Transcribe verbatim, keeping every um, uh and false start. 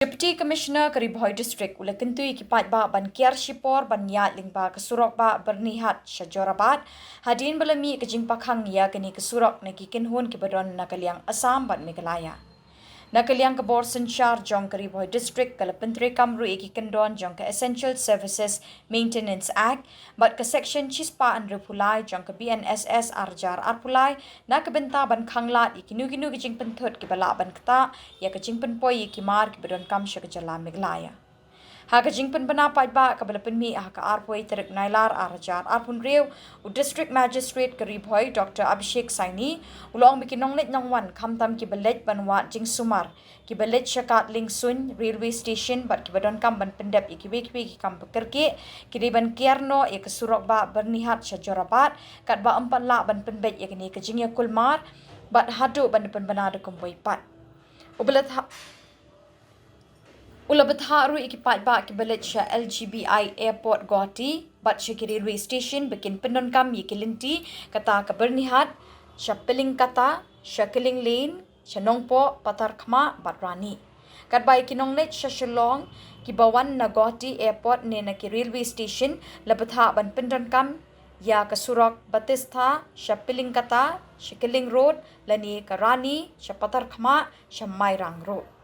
Deputy Commissioner ka Ri Bhoi District u la kyntu ïa ki paidbah ban kiar shipor ban ïaid lyngba ka surok bah Byrnihat sha Jorabat, hadien ba la mih ka jingpakhang ïa kane ka surok na ki kynhun kiba don na ka liang Assam bad Meghalaya. Na ka liang ka bor synshar jong ka Ri Bhoi District ka la pyntreikam ruh ïa ki kyndon jong ka Essential Services Maintenance Act bad ka Section shispah hynriewphew lai jong ka B N S S arhajar arphew lai, na ka bynta ban khanglad ïa kino kino ki jingpynthut kiba lah ban ktah ïa ka jingpynpoi ïa ki mar kiba donkam sha ka jylla Meghalaya. Ha ka jingpynbna paidbah kaba la pynmih ha ka arphew tarik Nailar arhajar arphew hynriew, u District Magistrate ka Ri Bhoi, Doctor Abhishek Saini, u la ong ba ki nongleit nongwan, khamtam kiba leit ban wad jingsumar, kiba leit sha Katling Suin Railway Station bad kiba donkam ban pyndep ïa kiwei kiwei ki kam ba kyrkieh, ki dei ban kiar noh ïa ka surok bah Byrnihat sha Jorabat, katba ym pat lah ban pynbeit ïa kane ka jingïakulmar bad haduh ban da pynbna da kumwei pat. U ba la tha- U la bthah ruh ïa ki paidbah kiba leit sha L G B I Airport Guwahati bad sha ki railway station ba kin pyndonkam ïa ki lynti kata ka Byrnihat sha Pyllikkata, sha Killing Lane, sha Nongpoh, Patharkhmah bad Rani. Katba ïa ki nongleit sha Shillong kiba wan na Guwahati Airport ne na ki railway station la bthah ban pyndonkam ïa ka surok Batista sha Pyllikkata, sha Killing Road, lane ka Rani sha Patharkhmah sha Mairang Road.